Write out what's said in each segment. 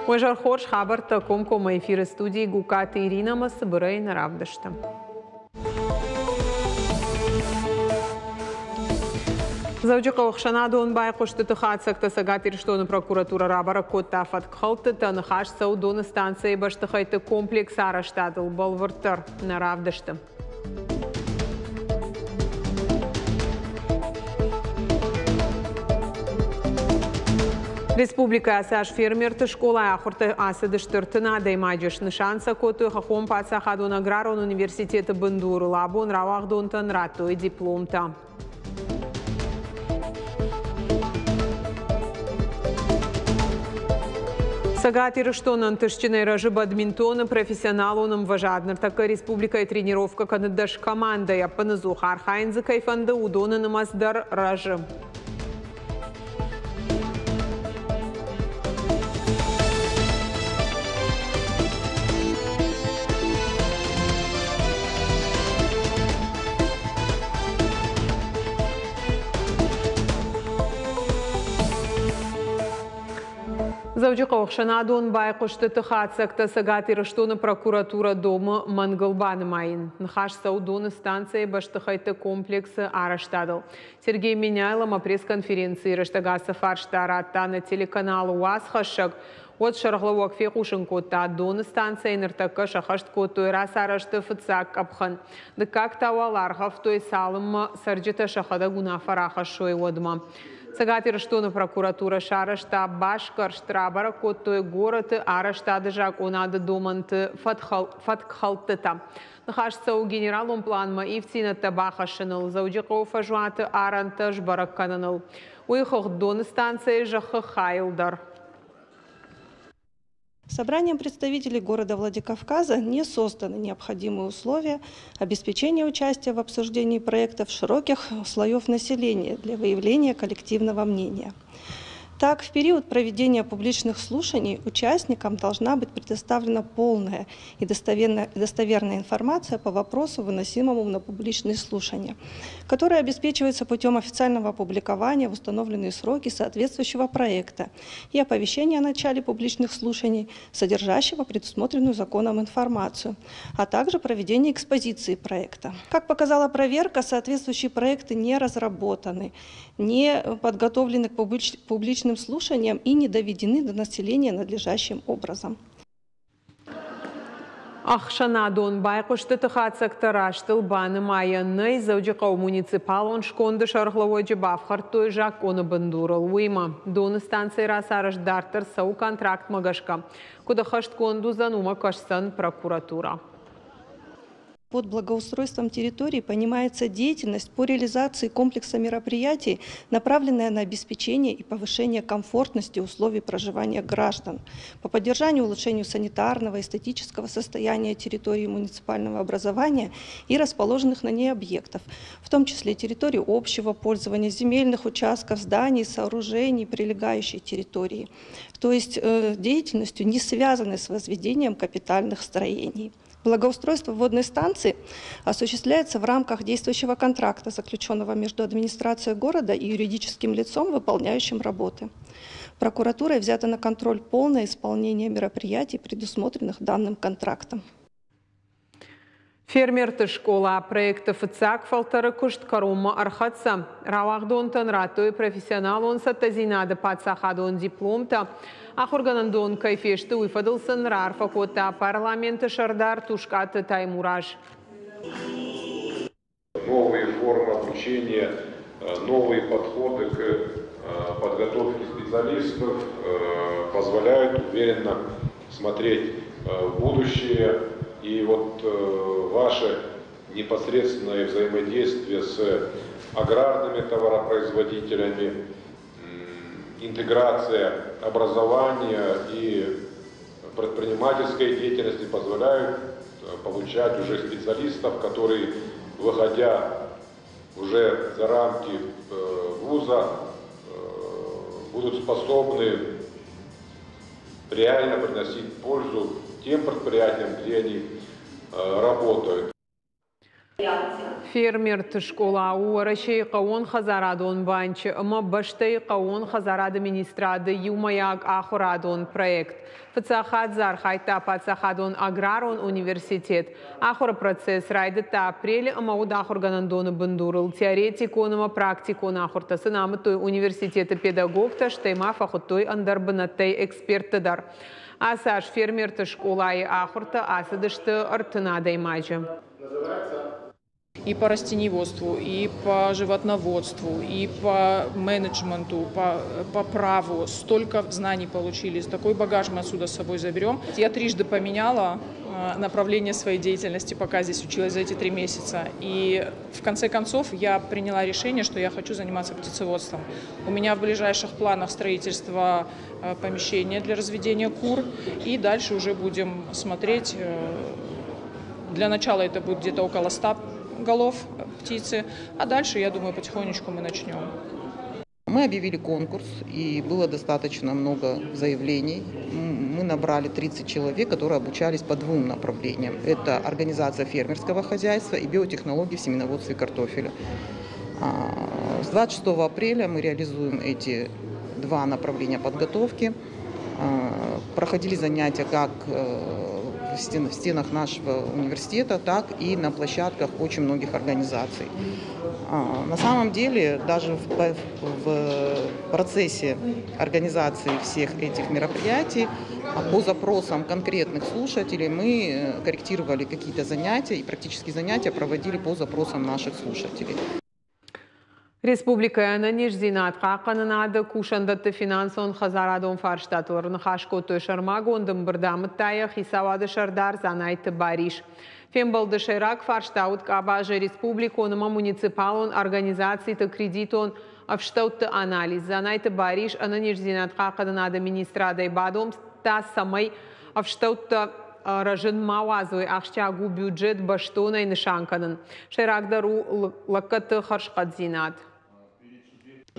Уе зӕр хорз, хабӕрттӕ комкоммӕ эфиры студийы Гукаты Иринӕ ӕмӕ цыбырӕй нӕ равдысты. Дзӕуджыхъӕуы ӕхсӕнадон байхъуыстыты хатдзӕгтӕ Цӕгат Ирыстоны прокуратурӕ рабӕрӕг кодта фӕткхӕлдтытӕ. Ныхас цӕуы доны станцӕйы бӕстыхӕйтты комплексы арӕзтадыл бӕлвырддӕр нӕ равдысты. Республикӕйы ацы аз фермерты скъолайы ахуыртӕ ацыдысты 30 адӕймаджы. Снысан сӕ кодтой Хӕххон паддзахадон аграрон университеты бындурыл. Абон рауагъдонтӕн радтой дипломтӕ. Цӕгат Ирыстоны ӕнтыстджынӕй рӕзы бадминтоны профессионалон ӕмвӕзад. Ныртӕккӕ республикӕйы тренировкӕ кӕны 10 командӕйы. Ӕппынӕдзух архайын дзы кӕй фӕнды, уыдоны нымӕц дӕр рӕзы. Дзӕуджыхъӕуы ӕхсӕнадон байхъуыстыты хатдзӕгтӕ Цӕгат Ирыстоны прокуратурӕ домы мӕнгыл банымайын. Ныхас цӕуы доны станцӕйы бӕстыхӕйтты комплексы арӕзтадыл. Сергей Меняйло ма пресс-конференцийы рӕстӕг ацы фарста радта нӕ телеканалы уацхӕссӕг. Уӕд сӕргълӕууӕг фехъусын кодта, доны станцӕйы ныртӕккӕ сӕххӕст кодтой рацарӕзты фыццаг къӕпхӕн. Дыккаг та уал аргъӕвтой, цалынмӕ цӕрджытӕ сӕхӕдӕг уынаффӕ рахӕссой, уӕдмӕ. Цӕгат Ирыстоны прокуратурӕ сарӕзта басгӕрст, рабӕрӕг кодтой горӕты арӕзтады закъонады домӕнты фӕткхӕлдтытӕ. Ныхас цӕуы генералон планмӕ ивддзинӕдтӕ бахӕссыныл, Дзӕуджыхъӕуы фӕзуаты арӕнтӕ сбӕрӕг кӕныныл. Уый хыгъд доны станцӕйы зӕххы хайыл дӕр. Собранием представителей города Владикавказа не созданы необходимые условия обеспечения участия в обсуждении проектов широких слоев населения для выявления коллективного мнения. Так, в период проведения публичных слушаний участникам должна быть предоставлена полная и достоверная информация по вопросу, выносимому на публичные слушания, которая обеспечивается путем официального опубликования в установленные сроки соответствующего проекта и оповещения о начале публичных слушаний, содержащего предусмотренную законом информацию, а также проведение экспозиции проекта. Как показала проверка, соответствующие проекты не разработаны, не подготовлены к публичным слушаниям и не доведены до населения надлежащим образом. Ӕхсӕнадон байхъуыстыты хатдзӕгтӕ растыл банымайӕн нӕй. Дзӕуджыхъӕуы муниципалон сконды сӕргълӕууӕджы бафхӕрдтой закъоны бындурыл. Уыимӕ доны станцӕйы рацарӕзт дарддӕр цӕуы контрактмӕ гӕсгӕ. Куыд ӕххӕстгонд уыдзӕн, уымӕ кӕсдзӕн прокуратурӕ. Под благоустройством территории понимается деятельность по реализации комплекса мероприятий, направленная на обеспечение и повышение комфортности условий проживания граждан, по поддержанию и улучшению санитарного и эстетического состояния территории муниципального образования и расположенных на ней объектов, в том числе территории общего пользования, земельных участков, зданий, сооружений, прилегающей территории, то есть деятельностью, не связанной с возведением капитальных строений. Благоустройство водной станции осуществляется в рамках действующего контракта, заключенного между администрацией города и юридическим лицом, выполняющим работы. Прокуратурой взято на контроль полное исполнение мероприятий, предусмотренных данным контрактом. Фермерты скъола проекты фыццаг фӕлтӕры куыст кӕронмӕ ӕрхӕццӕ. Рауагъдонтӕн радтой профессионалон цӕттӕдзинады паддзахадон дипломтӕ. Ахуыргӕнӕндон кӕй фесты, уый фӕдыл сын раарфӕ кодта парламенты сӕрдар Тускъаты Таймураз. Новые формы обучения, новые подходы к подготовке специалистов позволяют уверенно смотреть в будущее. И вот ваше непосредственное взаимодействие с аграрными товаропроизводителями, интеграция образования и предпринимательской деятельности позволяют получать уже специалистов, которые, выходя уже за рамки вуза, будут способны реально приносить пользу тем предприятиям, где они работают. Фермерты скъола у Уӕрӕсейы хъӕууонхӕдзарадон банчы ӕмӕ бӕстӕйы хъӕууон хӕдзарады министрады иумӕйаг ахуырадон проект. Фыццаг хатт дзы архайдта паддзахадон аграрон университет. Ахуыры процесс райдыдта апрелы ӕмӕ уыд ахуыргӕнӕндоны бындурыл. Теоретикон ӕмӕ практикон ахуыртӕ сын амыдтой университеты педагогтӕ, стӕй ма фӕхуыдтой ӕндӕр бынӕттӕй экспертты дӕр. Ацы аз фермерты скъолайы ахуыртӕ ацыдысты 30 адӕймаджы. И по растениеводству, и по животноводству, и по менеджменту, по праву. Столько знаний получили, такой багаж мы отсюда с собой заберем. Я трижды поменяла направление своей деятельности, пока здесь училась за эти 3 месяца. И в конце концов я приняла решение, что я хочу заниматься птицеводством. У меня в ближайших планах строительство помещения для разведения кур. И дальше уже будем смотреть. Для начала это будет где-то около 100 голов птицы, а дальше, я думаю, потихонечку мы начнем. Мы объявили конкурс, и было достаточно много заявлений. Мы набрали 30 человек, которые обучались по 2 направлениям. Это организация фермерского хозяйства и биотехнологии в семеноводстве картофеля. С 26 апреля мы реализуем эти 2 направления подготовки. Проходили занятия как в стенах нашего университета, так и на площадках очень многих организаций. На самом деле, даже в процессе организации всех этих мероприятий, по запросам конкретных слушателей мы корректировали какие-то занятия и практические занятия проводили по запросам наших слушателей. Республикӕйы ӕнӕниздзинад хъахъхъӕнынады кусӕндӕтты финансон хӕдзарадон фарстатыл ӕрныхас кодтой сӕрмагонд ӕмбырды, амыдта йӕ хицауады сӕрдар Дзанайты Барис. Фембӕлды сӕйраг фарста уыд къабазы республикон ӕмӕ муниципалон организациты кредитон ӕфстӕутты анализ. Дзанайты Барис ӕнӕниздзинад хъахъхъӕнынады министрадӕй бадомдта, цӕмӕй ӕфстӕуттӕ рӕзын ма уадзой, ахсджиаг у бюджет бӕстонӕй нысан кӕнын. Сӕйрагдӕр у лӕггӕдты хӕрзхъӕддзинад.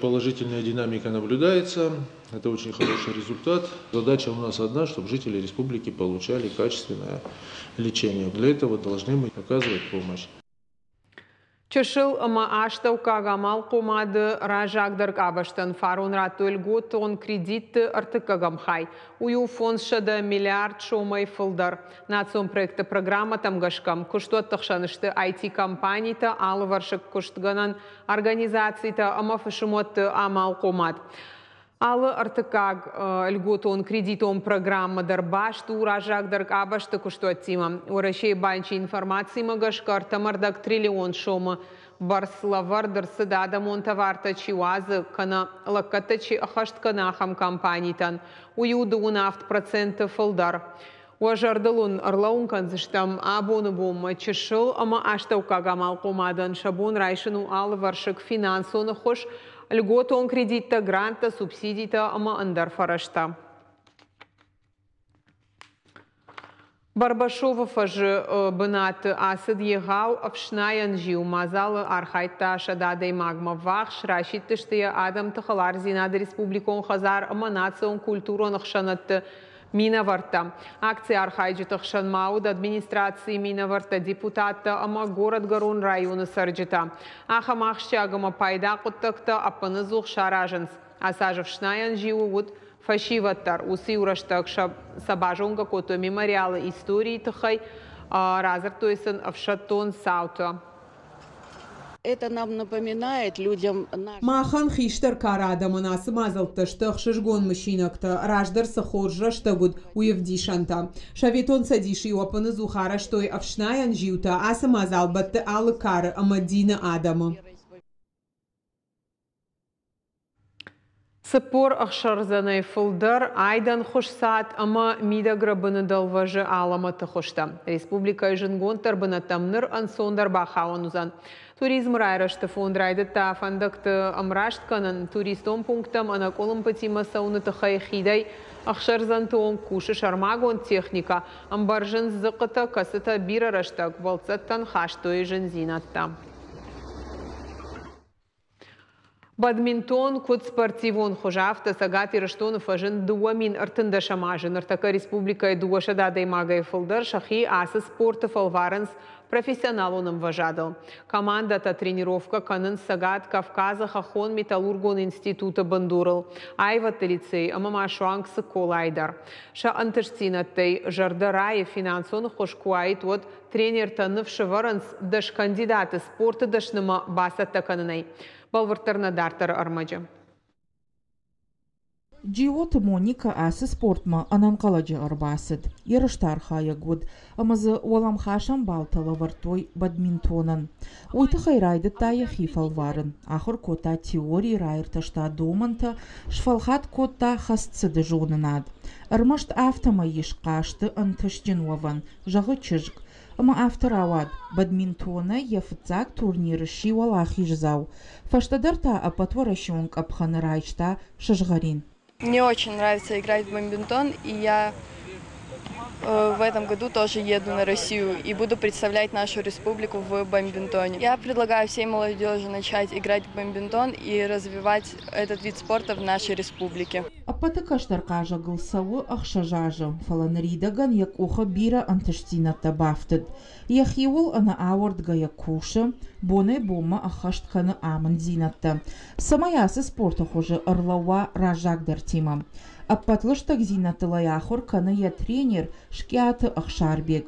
Положительная динамика наблюдается. Это очень хороший результат. Задача у нас одна, чтобы жители республики получали качественное лечение. Для этого должны мы оказывать помощь. Чысыл ӕмӕ астӕуккаг амалхъомады раззагдӕр къабӕзтӕн фарон радтой льготон кредитты ӕртыккӕгӕм хай. Уый у 500 миллиард сомӕй фылдӕр. Национ проекты программӕтӕм гӕсгӕ куыстуӕтты хсӕн сты IT-компанитӕ, алывӕрсыг куыстгӕнӕн организацитӕ ӕмӕ фысымуӕтты амалхъомад. Алы ӕртыккаг льготон кредитон программӕ дӕр баст у раззагдӕр къабӕзты куыстуӕттимӕ. Уӕрӕсейы банчы информацимӕ гӕсгӕ 3,5 триллион сомы бӕрц лӕвӕрд ӕрцыд адӕмон товартӕ чи уадзы, кӕнӕ лӕггӕдтӕ чи ӕххӕст кӕны ахӕм компанитӕн. Уый у 27% фылдӕр. Уӕ зӕрдыл уын ӕрлӕууын кӕндзыстӕм абоны бонмӕ чысыл ӕмӕ астӕуккаг амалхъомадӕн сӕ бон райсын у алывӕрсыг финансон ӕххуыс, льготон кредиттӕ, гранттӕ, субсидитӕ ӕмӕ ӕндӕр фӕрӕзтӕ. Барбашовы фӕзы бынаты ацыд егъау ӕфснайӕн зиу. Мадзалы архайдта 100 адӕймагмӕ ввахс, расидтысты йӕ адӕмты хӕлардзинады республикон хӕдзар ӕмӕ национ культурон ӕхсӕнадты минӕвӕрттӕ. Акцийы архайджыты хсӕн ма уыд администрацийы минӕвӕрттӕ, депутаттӕ ӕмӕ горӕтгӕрон районы цӕрджытӕ. Ахӕм ахсджиаг ӕмӕ пайда хъуыддӕгтӕ ӕппынӕдзух саразынц. Ацы аз ӕфснайӕн зиуы уыд фӕсивӕд дӕр. Уыцы иу рӕстӕг сӕ базонгӕ кодтой мемориалы историйы тыххӕй, радзырдтой сын ӕфсӕддон цаутӕ. Это нам напоминает людям наш... Махӕн хистӕр кары адӕмӕн ацы мадзӕлттӕ сты ӕхсызгон мысинӕгтӕ, раздӕр цы хорз рӕстӕг уыд, уый ӕвдисӕнтӕ. Советон Цӕдисы-иу ӕппынӕдзух арӕзтой ӕфснайӕн зиутӕ, ацы мадзал бӕтты алы кары ӕмӕ дины адӕмы. 46-ӕй фылдӕр айдӕнхуыз цад ӕмӕ мидӕгрӕбыны дӕлвӕзы алӕмӕты хуызтӕ. Республикӕйы зындгонддӕр бынӕттӕм ныр ӕнцондӕр бахауӕн уыдзӕн. Туризмы райрӕзты фонд райдыдта фӕндӕгты ӕмраст кӕнын. Туристон пункттӕм ӕнӕкъуылымпытимӕ цӕуыны тыххӕй хидӕй ӕхсӕрдзӕнты онг кусы сӕрмагонд техникӕ. Ӕмбӕрзынц дзыхъхъытӕ, кӕцытӕ бирӕ рӕстӕг бӕлццӕттӕн хастой зындзинӕдтӕ. Бадминтон куыд спортивон хуыз, афтӕ Цӕгат Ирыстоны фӕзынд 2013 азы. Ныртӕккӕ республикӕйы 200 адӕймагӕй фылдӕр сӕхи ацы спорты фӕлварынц профессионалон ӕмвӕзадыл. Командӕтӕ тренировкӕ кӕнынц Цӕгат Кавказы хӕххон-металлургон институты бындурыл, аивӕдты лицей ӕмӕ ма суанг Цыколайы дӕр. Сӕ ӕнтыстдзинӕдтӕй зӕрдӕ райы, финансон ӕххуыс куы уаид, уӕд тренертӕ ныфс ӕвӕрынц 10 кандидаты спорты дӕснымӕ бацӕттӕ кӕнынӕй. Бӕлвырддӕр нӕ дарддӕры ӕрмӕджы. Джиоты Моникӕ ацы спортмӕ ӕнӕнхъӕлӕджы ӕрбацыд. Ерысты архайӕг уыд ӕмӕ дзы уӕлӕмхасӕн баллтӕ лӕвӕрдтой бадминтонӕн. Уый тыххӕй райдыдта йӕхи фӕлварын. Ахуыр кодта теори, раиртӕста домӕнтӕ, сфӕлхатт кодта хӕстцыды зонынад. Ӕрмӕст афтӕмӕй ис хъазты ӕнтыстджын уӕвӕн, зӕгъы чызг. Ӕмӕ афтӕ рауад, бадминтонӕй йӕ фыццаг турниры сси уӕлахиздзау. Фӕстӕдӕр та ӕппӕтуӕрӕсеон къӕпхӕны райста сызгъӕрин. Мне очень нравится играть в бадминтон, и я в этом году тоже еду на Россию и буду представлять нашу республику в бадминтоне. Я предлагаю всей молодежи начать играть в бадминтон и развивать этот вид спорта в нашей республике. Ӕппӕты кӕстӕр хъазӕгыл цӕуы 6 азы, фӕлӕ ныридӕгӕн йӕ къухы бирӕ ӕнтыстдзинӕдтӕ бафтыд. Йӕхиуыл ӕнӕауӕрдгӕйӕ кусы, бонӕй-бонмӕ ӕххӕст кӕны амынддзинӕдтӕ, цӕмӕй ацы спорты хуызы ӕрлӕууа раззагдӕртимӕ. Ӕппӕт лыстӕгдзинӕдтыл ӕй ахуыр кӕны йӕ тренер Скъиаты Ӕхсарбег.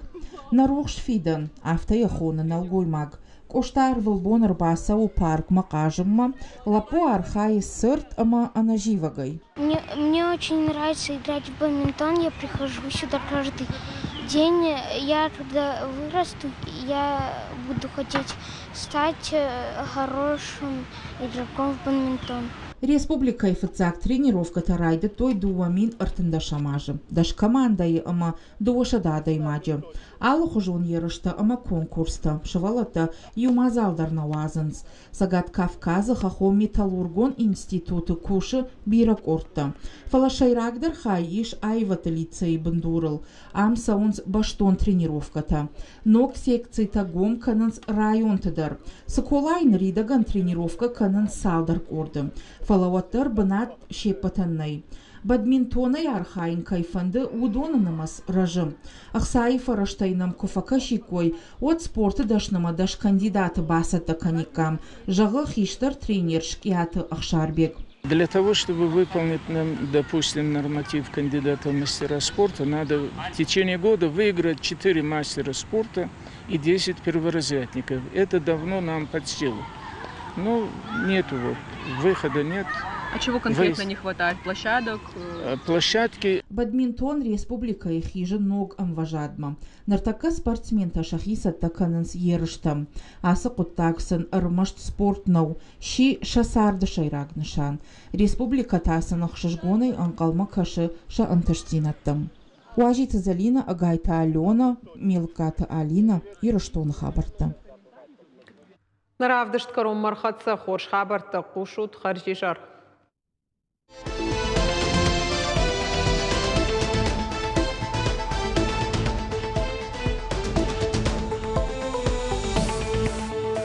Нӕ рухс фидӕн, афтӕ йӕ хоны нӕлгоймаг. Къоста ӕрвылбон ӕрбацӕуы паркмӕ хъазынмӕ, лӕппу архайы цырд ӕмӕ ӕнӕзивӕгӕй. Мне очень нравится играть в бадминтон. Я прихожу сюда каждый день. Я когда вырасту, я буду хотеть стать хорошим игроком в бадминтон. Республикӕйы фыццаг тренировкӕтӕ райдыдтой 2013 азы. 10 командӕйы ӕмӕ 200 адӕймаджы. Алыхуызон ерыстӕ ӕмӕ конкурстӕ сывӕллӕттӕ иу мадзал дӕр нӕ уадзынц. Цӕгат Кавказы хӕххон-металлургон институты кусы бирӕ къордтӕ. Фӕлӕ сӕйрагдӕр хай ис аивӕдты лицейы бындурыл. Ам цӕуынц бӕстон тренировкӕтӕ. Ног секцитӕ гом кӕнынц районты дӕр. Цыколайы ныридӕгӕн тренировкӕ кӕнынц цалдӕр къорды. Фӕлӕ уӕддӕр бынат се ппӕтӕн нӕй. Бадминтонӕй архайын кӕй фӕнды, уыдоны нымӕц рӕзы. Ӕхцайы фӕрӕзтӕй нӕм куы фӕкӕсиккой, уӕд спорты дӕснымӕ 10 кандидаты бацӕттӕ кӕниккам, зӕгъы хистӕр тренер Скъиаты Ӕхсарбег. Для того, чтобы выполнить нам, допустим, норматив кандидата в мастера спорта, надо в течение года выиграть 4 мастера спорта и 10 перворазрядников. Это давно нам под силу. Но нету вот, выхода нет. А чего конкретно не хватает? Площадок? Площадки. Бадминтон республикӕйы хизы ног ӕмвӕзадмӕ. Ныртӕккӕ спортсментӕ сӕхи цӕттӕ кӕнынц ерыстӕм. Ацы хъуыддаг сын ӕрмӕст спорт нӕу, сси сӕ царды сӕйраг нысан. Республикӕ та сын ӕхсызгонӕй ӕнхъӕлмӕ кӕсы сӕ ӕнтыстдзинӕдтӕм. Уазиты Зӕлинӕ, Ӕгайты Алена, Мелыккаты Алина, Ирыстоны хабӕрттӕ. Нӕ равдыст кӕронмӕ ӕрхӕццӕ. Хорз хабӕрттӕ хъусут. Хӕрзизӕр.